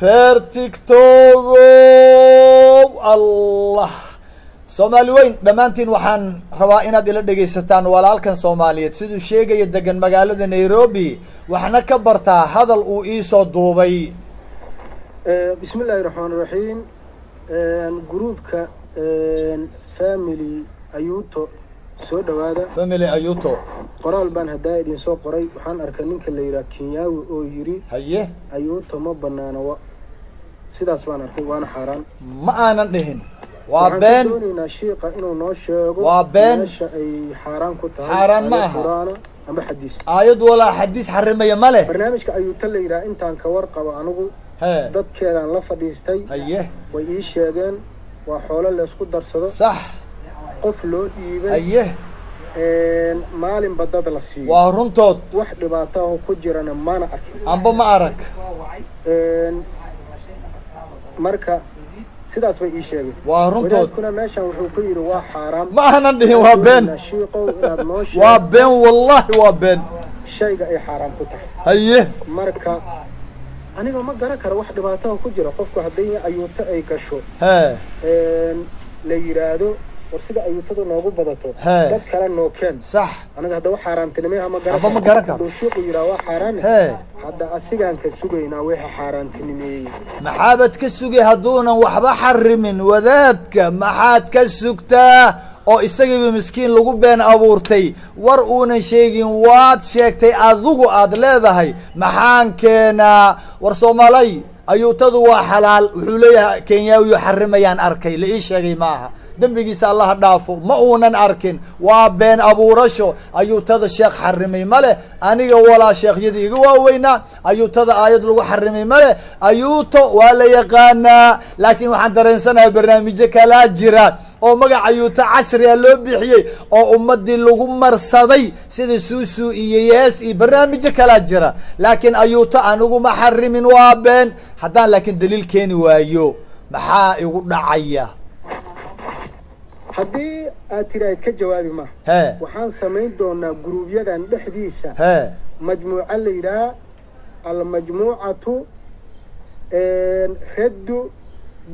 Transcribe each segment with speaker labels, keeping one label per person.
Speaker 1: Reer TikTokow, Allah, Soomaali weyn dhammaantiin, waxaan rabaa inaad ila dhegaysataan walaalkan Soomaaliyeed siduu sheegaya, degan magaalada Nairobi, waxna ka bartaa hadal uu iisoo duubay.
Speaker 2: Bismi illaahi raxmaan raxiim. Groupka Family Ayuuto, soo dhawaada.
Speaker 1: Family Ayuuto.
Speaker 2: Qoraal baan haddaa idin soo qoray. Waxaan arkay ninka la yidhaha Kenyaawi oo yidhi ayuuto ma banaana. Wa sidaas baan arkay, waana xaaraan.
Speaker 1: Ma aanan dhihin, waa
Speaker 2: Waxaan ka
Speaker 1: been.
Speaker 2: doonaynaa shiiqa inuu noo sheego
Speaker 1: Waa been.
Speaker 2: meesha ay xaaraan ku tahay.
Speaker 1: Xaaraan ma
Speaker 2: aayad
Speaker 1: aha.
Speaker 2: Qur-aana ama xadiis.
Speaker 1: Aayad walaa xadiis xarimaya ma leh.
Speaker 2: Barnaamijka ayuuto la yidhaha, intaan ka warqabo anigu, dadkeedaan la fadhiistay, way ii sheegeen, waa xoolo laysku darsado, qof loo dhiibay, maalinba dad la siiyo.
Speaker 1: Waa runtood.
Speaker 2: Wax dhibaato ah ku jirana maana arkin.
Speaker 1: Amba ma arag.
Speaker 2: Marka sidaas bay ii sheegeen.
Speaker 1: Waa runtood.
Speaker 2: Wadaadkuna meeshan wuxuu ku yidhi waa xaaraam.
Speaker 1: Ma aanan dhihin, waa been.
Speaker 2: Doonaynaa, shiiqow, inaad noo
Speaker 1: Waa
Speaker 2: sheegto
Speaker 1: been, wallahi waa been.
Speaker 2: shayga ay xaaraam ku tahay. Marka aniga ma garan karo wax dhibaato ah ku jira. Qofku haddii ayuuto ay gasho, la yiraahdo war sida ayuutada noogu badato, dad kale noo keen. Aniga hadda wax xaaraantinimeha ma garan.
Speaker 1: Aba ma garan karo.
Speaker 2: Hadduu shiiqu yidhaha waa xaaraane, hadda asigaan ka sugaynaa wixii xaaraantinimeeyey.
Speaker 1: Maxaabad ka sugay hadduunan waxba xarimin wadaadka? Maxaad ka sugtaa oo isagiiba miskiin lagu been abuurtay, war uunan sheegin waad sheegtay adigu aad leedahay? Maxaan keenaa? War Soomaalay, ayuutadu waa xalaal wuxuu leeyahay Kenyaawiyo xarimayaan arkay, la ii sheegay ma aha. Dembigiisa Allaha dhaafo, ma uunan arkin, waa been abuurasho. Ayuutada sheekh xarimay male. Aniga walaa sheekhyadii iga waaweynaa ayuutada aayad lagu xarimay male. Ayuuto waa la yaqaanaa, laakiin waxaan dareensanahay barnaamijyo kalaa jira oo magac ayuuto casriga loo bixiyey oo ummadii lagu marsaday, sida suusu iyo yees iyo barnaamijyo kalaa jira, laakiin ayuuto aniguma xarimin, waa been. Haddaan laakiin daliil keeni waayo, maxaa igu dhacaya?
Speaker 2: Haddii aad tiraahid ka jawaabi ma, waxaan samayn doonaa groupyadan dhexdiisa majmuuco la yidhaha almajmuucatu raddu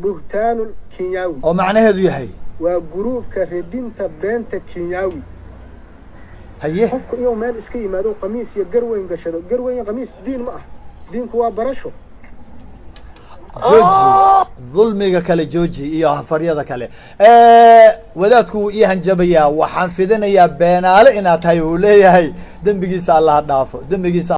Speaker 2: buhtaanu Kenyaawi.
Speaker 1: Oo macnaheedu yahay?
Speaker 2: Waa groupka radinta beenta Kenyaawi. Qofku inuu meel iska yimaado, qamiis iyo garweyn gashado, garweyn iyo qamiis diin ma ah, diinku waa barasho.
Speaker 1: Jooji dulmiga kale, jooji iyo hafaryada kale. Wadaadku wuu ii hanjabayaa, waxaan fidinayaa beenaale inaad tahay uu leeyahay. Dembigiisa Allaha dhaafo, dembigiisa.